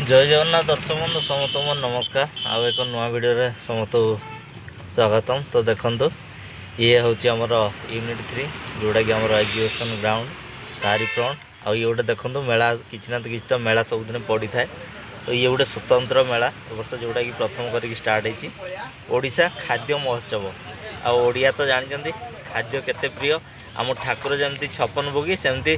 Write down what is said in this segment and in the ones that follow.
ଜୟ ଜଗନ୍ନାଥ ଦର୍ଶକ ବନ୍ଧୁ, ସମସ୍ତଙ୍କୁ ମୋର ନମସ୍କାର। ଆଉ ଏକ ନୂଆ ଭିଡ଼ିଓରେ ସମସ୍ତଙ୍କୁ ସ୍ୱାଗତମ। ତ ଦେଖନ୍ତୁ, ଇଏ ହେଉଛି ଆମର ୟୁନିଟ୍ 3, ଯେଉଁଟାକି ଆମର ଏକ୍ଜିବିସନ୍ ଗ୍ରାଉଣ୍ଡ, ତାରି ଫ୍ରଣ୍ଟ। ଆଉ ଇଏ ଗୋଟେ ଦେଖନ୍ତୁ ମେଳା, କିଛି ନା ତ କିଛି ତ ମେଳା ସବୁଦିନ ପଡ଼ିଥାଏ। ତ ଇଏ ଗୋଟେ ସ୍ୱତନ୍ତ୍ର ମେଳା ଏ ବର୍ଷ, ଯେଉଁଟାକି ପ୍ରଥମ କରିକି ଷ୍ଟାର୍ଟ ହେଇଛି, ଓଡ଼ିଶା ଖାଦ୍ୟ ମହୋତ୍ସବ। ଆଉ ଓଡ଼ିଆ ତ ଜାଣିଛନ୍ତି ଖାଦ୍ୟ କେତେ ପ୍ରିୟ। ଆମ ଠାକୁର ଯେମିତି 56 ଭୋଗୀ, ସେମିତି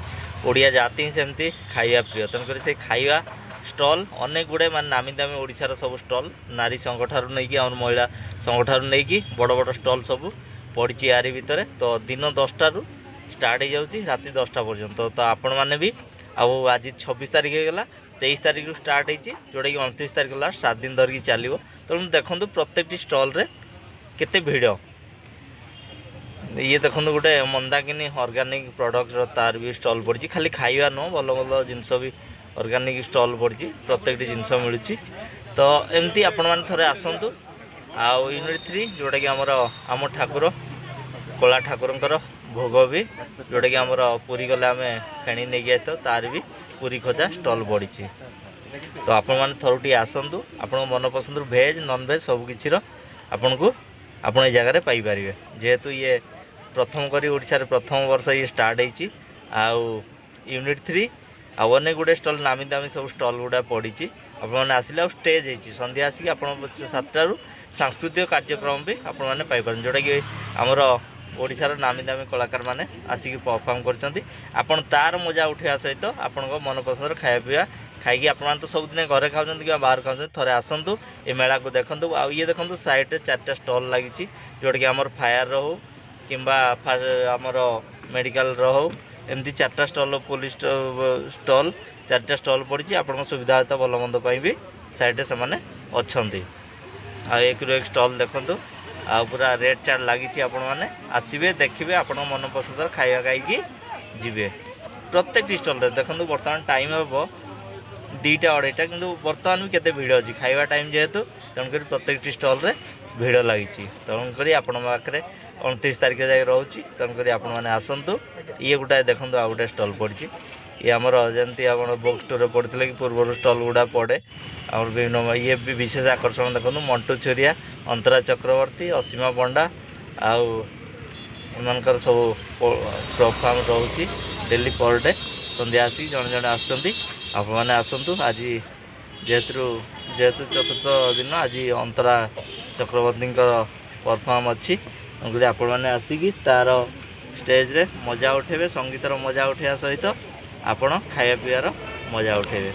ଓଡ଼ିଆ ଜାତି ହିଁ ସେମିତି ଖାଇବା ପ୍ରିୟ। ତେଣୁକରି ସେ ଖାଇବା ଷ୍ଟଲ୍ ଅନେକ ଗୁଡ଼ିଏ, ମାନେ ନାମୀ ଦାମୀ ଓଡ଼ିଶାର ସବୁ ଷ୍ଟଲ୍, ନାରୀ ସଂଘ ଠାରୁ ନେଇକି, ଆମର ମହିଳା ସଂଘ ଠାରୁ ନେଇକି ବଡ଼ ବଡ଼ ଷ୍ଟଲ୍ ସବୁ ପଡ଼ିଛି ୟାରି ଭିତରେ। ତ ଦିନ 10ଟାରୁ ଷ୍ଟାର୍ଟ ହେଇଯାଉଛି ରାତି 10ଟା ପର୍ଯ୍ୟନ୍ତ। ତ ଆପଣମାନେ ବି, ଆଉ ଆଜି 26 ତାରିଖ ହେଇଗଲା, 23 ତାରିଖରୁ ଷ୍ଟାର୍ଟ ହେଇଛି, ଯେଉଁଟାକି 29 ତାରିଖ ଲାଷ୍ଟ, 7 ଦିନ ଧରିକି ଚାଲିବ। ତେଣୁ ଦେଖନ୍ତୁ ପ୍ରତ୍ୟେକଟି ଷ୍ଟଲ୍ରେ କେତେ ଭିଡ଼। ଇଏ ଦେଖନ୍ତୁ ଗୋଟେ ମନ୍ଦାକିନୀ ଅର୍ଗାନିକ୍ ପ୍ରଡ଼କ୍ଟର, ତାର ବି ଷ୍ଟଲ୍ ପଡ଼ିଛି। ଖାଲି ଖାଇବା ନୁହଁ, ଭଲ ଭଲ ଜିନିଷ ବି ଅର୍ଗାନିକ୍ ଷ୍ଟଲ୍ ପଡ଼ିଛି, ପ୍ରତ୍ୟେକଟି ଜିନିଷ ମିଳୁଛି। ତ ଏମିତି ଆପଣମାନେ ଥରେ ଆସନ୍ତୁ। ଆଉ ୟୁନିଟ୍ 3, ଯେଉଁଟାକି ଆମର ଆମ ଠାକୁର କଳା ଠାକୁରଙ୍କର ଭୋଗ ବି, ଯେଉଁଟାକି ଆମର ପୁରୀ ଗଲେ ଆମେ ଫେଣି ନେଇକି ଆସିଥାଉ, ତାର ବି ପୁରୀ ଖଜା ଷ୍ଟଲ୍ ପଡ଼ିଛି। ତ ଆପଣମାନେ ଥରୁଟିଏ ଆସନ୍ତୁ, ଆପଣଙ୍କ ମନ ପସନ୍ଦରୁ ଭେଜ୍ ନନ୍ଭେଜ୍ ସବୁକିଛିର ଆପଣଙ୍କୁ ଆପଣ ଏଇ ଜାଗାରେ ପାଇପାରିବେ। ଯେହେତୁ ଇଏ ପ୍ରଥମ କରି ଓଡ଼ିଶାରେ ପ୍ରଥମ ବର୍ଷ ଇଏ ଷ୍ଟାର୍ଟ ହେଇଛି। ଆଉ ୟୁନିଟ୍ 3 ଆଉ ଅନେକ ଗୁଡ଼ିଏ ଷ୍ଟଲ୍, ନାମୀ ଦାମୀ ସବୁ ଷ୍ଟଲ୍ ଗୁଡ଼ା ପଡ଼ିଛି। ଆପଣମାନେ ଆସିଲେ, ଆଉ ଷ୍ଟେଜ୍ ହେଇଛି, ସନ୍ଧ୍ୟା ଆସିକି ଆପଣ 7ଟାରୁ ସାଂସ୍କୃତିକ କାର୍ଯ୍ୟକ୍ରମ ବି ଆପଣମାନେ ପାଇପାରନ୍ତି, ଯେଉଁଟାକି ଆମର ଓଡ଼ିଶାର ନାମୀ ଦାମୀ କଳାକାରମାନେ ଆସିକି ପରଫର୍ମ କରିଛନ୍ତି। ଆପଣ ତାର ମଜା ଉଠାଇବା ସହିତ ଆପଣଙ୍କ ମନପସନ୍ଦର ଖାଇବା ପିଇବା ଖାଇକି, ଆପଣମାନେ ତ ସବୁଦିନ ଘରେ ଖାଉଛନ୍ତି କିମ୍ବା ବାହାରେ ଖାଉଛନ୍ତି, ଥରେ ଆସନ୍ତୁ, ଏ ମେଳାକୁ ଦେଖନ୍ତୁ। ଆଉ ଇଏ ଦେଖନ୍ତୁ, ସାଇଡ଼୍ରେ 4ଟା ଷ୍ଟଲ୍ ଲାଗିଛି, ଯେଉଁଟାକି ଆମର ଫାୟାର୍ର ହଉ କିମ୍ବା ଆମର ମେଡ଼ିକାଲର ହଉ, ଏମିତି 4ଟା ଷ୍ଟଲ୍, ପୋଲିସ ଷ୍ଟଲ୍, 4ଟା ଷ୍ଟଲ୍ ପଡ଼ିଛି। ଆପଣଙ୍କ ସୁବିଧା ହେତା ଭଲ ମନ୍ଦ ପାଇଁ ବି ସାଇଡ଼୍ରେ ସେମାନେ ଅଛନ୍ତି। ଆଉ ଏକରୁ ଏକ ଷ୍ଟଲ୍ ଦେଖନ୍ତୁ, ଆଉ ପୁରା ରେଟ୍ ଚାର୍ଟ ଲାଗିଛି। ଆପଣମାନେ ଆସିବେ, ଦେଖିବେ, ଆପଣଙ୍କ ମନ ପସନ୍ଦର ଖାଇବା ଖାଇକି ଯିବେ। ପ୍ରତ୍ୟେକଟି ଷ୍ଟଲ୍ରେ ଦେଖନ୍ତୁ, ବର୍ତ୍ତମାନ ଟାଇମ୍ ହେବ 2ଟା 2:30, କିନ୍ତୁ ବର୍ତ୍ତମାନ ବି କେତେ ଭିଡ଼ ଅଛି। ଖାଇବା ଟାଇମ୍ ଯେହେତୁ, ତେଣୁକରି ପ୍ରତ୍ୟେକଟି ଷ୍ଟଲ୍ରେ ଭିଡ଼ ଲାଗିଛି। ତେଣୁକରି ଆପଣଙ୍କ ପାଖରେ 29 ତାରିଖ ଯାଏ ରହୁଛି, ତେଣୁକରି ଆପଣମାନେ ଆସନ୍ତୁ। ଇଏ ଗୋଟାଏ ଦେଖନ୍ତୁ, ଆଉ ଗୋଟେ ଷ୍ଟଲ୍ ପଡ଼ିଛି। ଇଏ ଆମର ଯେମିତି ଆପଣ ବୁକ୍ ଷ୍ଟୋରରେ ପଡ଼ିଥିଲେ କି ପୂର୍ବରୁ ଷ୍ଟଲ୍ ଗୁଡ଼ା ପଡ଼େ ଆମର ବିଭିନ୍ନ, ଇଏ ବି ବିଶେଷ ଆକର୍ଷଣ। ଦେଖନ୍ତୁ, ମଣ୍ଟୁ ଛୁରିଆ, ଅନ୍ତରା ଚକ୍ରବର୍ତ୍ତୀ, ଅସୀମା ପଣ୍ଡା ଆଉ ଏମାନଙ୍କର ସବୁ ପରଫର୍ମ ରହୁଛି ଡେଲି ପର୍ ଡେ। ସନ୍ଧ୍ୟା ଆସିକି ଜଣେ ଜଣେ ଆସୁଛନ୍ତି। ଆପଣମାନେ ଆସନ୍ତୁ। ଆଜି ଯେହେତୁ ଚତୁର୍ଥ ଦିନ, ଆଜି ଅନ୍ତରା ଚକ୍ରବର୍ତ୍ତୀଙ୍କର ପରଫର୍ମ ଅଛି। ତେଣୁକରି ଆପଣମାନେ ଆସିକି ତାର ଷ୍ଟେଜ୍ରେ ମଜା ଉଠେଇବେ, ସଙ୍ଗୀତର ମଜା ଉଠେଇବା ସହିତ ଆପଣ ଖାଇବା ପିଇବାର ମଜା ଉଠେଇବେ।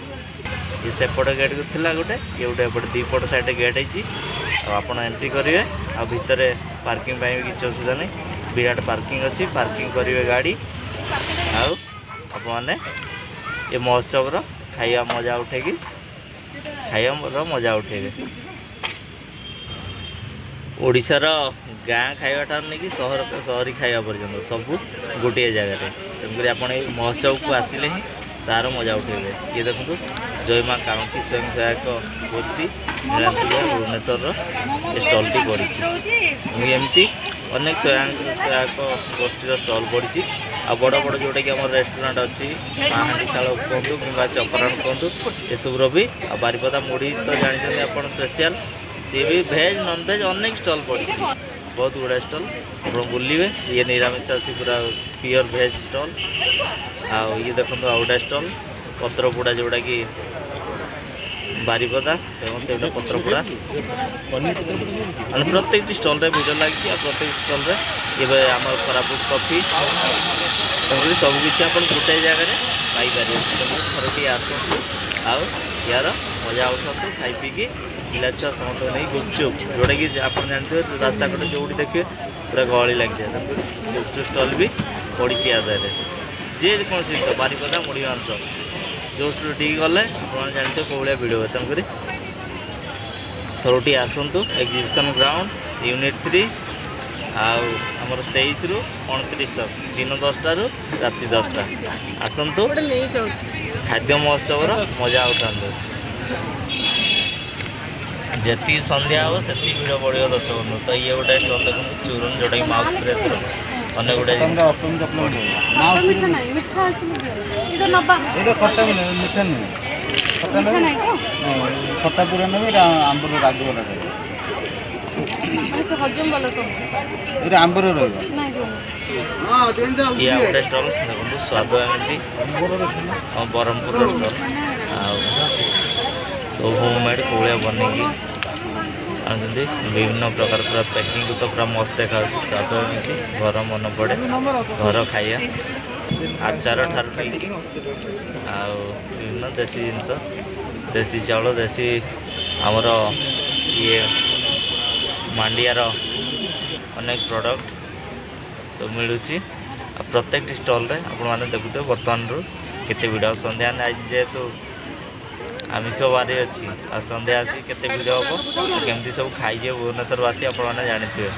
ଇଏ ସେପଟ ଗେଟ୍ ଥିଲା ଗୋଟେ, ଇଏ ଗୋଟେ ଏପଟେ, ଦୁଇ ପଟ ସାଇଡ଼୍ରେ ଗେଟ୍ ହେଇଛି। ଆଉ ଆପଣ ଏଣ୍ଟ୍ରି କରିବେ, ଆଉ ଭିତରେ ପାର୍କିଂ ପାଇଁ ବି କିଛି ଅସୁବିଧା ନାହିଁ, ବିରାଟ ପାର୍କିଂ ଅଛି। ପାର୍କିଂ କରିବେ ଗାଡ଼ି, ଆଉ ଆପଣମାନେ ଏ ମହୋତ୍ସବର ଖାଇବା ମଜା ଉଠେଇକି ଖାଇବାର ମଜା ଉଠେଇବେ। ଓଡ଼ିଶାର ଗାଁ ଖାଇବା ଠାରୁ ନେଇକି ସହର ସହରୀ ଖାଇବା ପର୍ଯ୍ୟନ୍ତ ସବୁ ଗୋଟିଏ ଜାଗାରେ। ତେଣୁକରି ଆପଣ ଏଇ ମହୋତ୍ସବକୁ ଆସିଲେ ହିଁ ତାର ମଜା ଉଠେଇବେ। ଇଏ ଦେଖନ୍ତୁ, ଜୟ ମା କାମାକ୍ଷୀ ସ୍ୱୟଂ ସହାୟକ ଗୋଷ୍ଠୀ, ନୀଳାଦ୍ରି ଭୁବନେଶ୍ୱରର ଏ ଷ୍ଟଲ୍ଟି ପଡ଼ିଛି। ଏମିତି ଅନେକ ସ୍ୱୟଂ ସହାୟକ ଗୋଷ୍ଠୀର ଷ୍ଟଲ୍ ପଡ଼ିଛି। ଆଉ ବଡ଼ ବଡ଼ ଯେଉଁଟାକି ଆମର ରେଷ୍ଟୁରାଣ୍ଟ ଅଛି, ମା ହାଣ୍ଡିଶାଳ କୁହନ୍ତୁ କିମ୍ବା ଚମ୍ପାରଣ କୁହନ୍ତୁ, ଏସବୁର ବି। ଆଉ ବାରିପଦା ମୁଢ଼ି ତ ଜାଣିଛନ୍ତି ଆପଣ ସ୍ପେଶିଆଲ, ସିଏ ବି ଭେଜ୍ ନନ୍ଭେଜ୍ ଅନେକ ଷ୍ଟଲ୍ ପଡ଼ିଛି, ବହୁତ ଗୁଡ଼ାଏ ଷ୍ଟଲ୍। ଆପଣ ବୁଲିବେ। ଇଏ ନିରାମିଷ ଆସି ପୁରା ପିଓର ଭେଜ୍ ଷ୍ଟଲ୍। ଆଉ ଇଏ ଦେଖନ୍ତୁ ଆଉ ଗୋଟେ ଷ୍ଟଲ୍, ପତ୍ରପୋଡ଼ା, ଯେଉଁଟାକି ବାରିପଦା ଏବଂ ସେଇଟା ପତ୍ରପୋଡ଼ା। ମାନେ ପ୍ରତ୍ୟେକଟି ଷ୍ଟଲ୍ରେ ଭିଡ଼ ଲାଗିଛି। ଆଉ ପ୍ରତ୍ୟେକ ଷ୍ଟଲ୍ରେ ଏବେ ଆମର କୋରାପୁଟ କଫି, ତେଣୁକରି ସବୁକିଛି ଆପଣ ଗୋଟାଏ ଜାଗାରେ ପାଇପାରିବେ। ତେଣୁକରି ଥରେ ଟିକେ ଆସନ୍ତୁ ଆଉ ୟାର ମଜା ଉଠାନ୍ତୁ, ଖାଇ ପିଇକି ପିଲା ଛୁଆ ସମସ୍ତଙ୍କୁ ନେଇ। ଗୁପଚୁପ୍, ଯେଉଁଟାକି ଆପଣ ଜାଣିଥିବେ, ରାସ୍ତା କଡ଼େ ଯେଉଁଠି ଦେଖିବେ ପୁରା ଗହଳି ଲାଗିଯାଏ, ତେଣୁକରି ଗୁପଚୁପ୍ ଷ୍ଟଲ୍ ବି ପଡ଼ିଛି ୟା ଦେହରେ। ଯେକୌଣସି ଜିନିଷ, ବାରିପଦା ମୁଢ଼ି ମାଂସ ଯେଉଁଠିକି ଗଲେ ଆପଣ ଜାଣିଥିବେ କେଉଁ ଭଳିଆ ଭିଡ଼ ହୁଏ। ତେଣୁକରି ଥରୁଟିଏ ଆସନ୍ତୁ ଏକ୍ଜିବିସନ୍ ଗ୍ରାଉଣ୍ଡ ୟୁନିଟ୍ 3, ଆଉ ଆମର 23ରୁ 29 ତକ, ଦିନ 10ଟାରୁ ରାତି 10ଟା। ଆସନ୍ତୁ, ଖାଦ୍ୟ ମହୋତ୍ସବର ମଜା ଉଠାନ୍ତୁ। ଯେତିକି ସନ୍ଧ୍ୟା ହେବ ସେତିକି ଭିଡ଼ ବଢ଼ିବ ଦର୍ଶକ ବନ୍ଧୁ। ତ ଇଏ ଗୋଟେ ଷ୍ଟଲ୍ ଦେଖନ୍ତୁ, ଚୁରନ, ଯେଉଁଟାକି ମାଉଥ୍ ଫ୍ରେସ୍ର ଅନେକ ଗୁଡ଼ାଏ ଜିନିଷ। ମିଠା ନାହିଁ, ମିଠା ଅଛି। ଏଇଟା ଖଟା, ମିଠା ନୁହେଁ। ଖଟା ପୁରା ନେବେ, ଏଇଟା ଆମ୍ବର ରାଗ ବାଲା ରହିବ। ହଜମ ବାଲା ସବୁ। ଏଇଟା ଆମ୍ବର ରହିବ। ନାଇଁ, ଦିଅନି। ଇଏ ଆଉ ଗୋଟେ ଷ୍ଟଲ୍ ଦେଖନ୍ତୁ, ସ୍ୱାଦ ଏମିତି, ଆମ ବ୍ରହ୍ମପୁରର ଷ୍ଟଲ୍। ଆଉ ସବୁ ହୋମ୍ ମେଡ଼୍ କୋଉଭଳିଆ ବନେଇକି ଆଣୁଛନ୍ତି ବିଭିନ୍ନ ପ୍ରକାର, ପୁରା ପ୍ୟାକିଂ ତ ପୁରା ମସ୍ତ ଦେଖାଯାଉଛି। ସ୍ୱାଦ ଏମିତି ଘର ମନେ ପଡ଼େ, ଘର ଖାଇବା, ଆଚାର ଠାରୁ ନେଇକି ଆଉ ବିଭିନ୍ନ ଦେଶୀ ଜିନିଷ, ଦେଶୀ ଚାଉଳ, ଦେଶୀ ଆମର ଇଏ ମାଣ୍ଡିଆର ଅନେକ ପ୍ରଡ଼କ୍ଟ ସବୁ ମିଳୁଛି। ଆଉ ପ୍ରତ୍ୟେକଟି ଷ୍ଟଲ୍ରେ ଆପଣମାନେ ଦେଖୁଥିବେ ବର୍ତ୍ତମାନରୁ କେତେ ଭିଡ଼। ଆଉ ସନ୍ଧ୍ୟା ଆଜି ଯେହେତୁ ଆମିଷ ବାରି ଅଛି, ଆଉ ସନ୍ଧ୍ୟା ଆସି କେତେ ଭିଡ଼ ହେବ, କେମିତି ସବୁ ଖାଇଯିବେ ଭୁବନେଶ୍ୱରବାସୀ ଆପଣମାନେ ଜାଣିଥିବେ।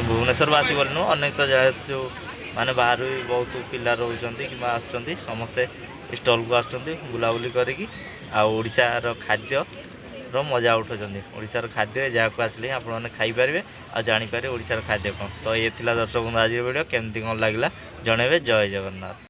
ଭୁବନେଶ୍ୱରବାସୀ ବୋଲି ନୁହଁ, ଅନେକ ତ ଯେହେତୁ ମାନେ ବାହାରୁ ବି ବହୁତ ପିଲା ରହୁଛନ୍ତି କିମ୍ବା ଆସୁଛନ୍ତି, ସମସ୍ତେ ଷ୍ଟଲ୍କୁ ଆସୁଛନ୍ତି ବୁଲାବୁଲି କରିକି ଆଉ ଓଡ଼ିଶାର ଖାଦ୍ୟର ମଜା ଉଠାଉଛନ୍ତି। ଓଡ଼ିଶାର ଖାଦ୍ୟ ଏ ଜାଗାକୁ ଆସିଲେ ହିଁ ଆପଣମାନେ ଖାଇପାରିବେ ଆଉ ଜାଣିପାରିବେ ଓଡ଼ିଶାର ଖାଦ୍ୟ କ'ଣ। ତ ଇଏ ଥିଲା ଦର୍ଶକ ବନ୍ଧୁ ଆଜିର ଭିଡ଼ିଓ, କେମିତି କ'ଣ ଲାଗିଲା ଜଣେଇବେ। ଜୟ ଜଗନ୍ନାଥ।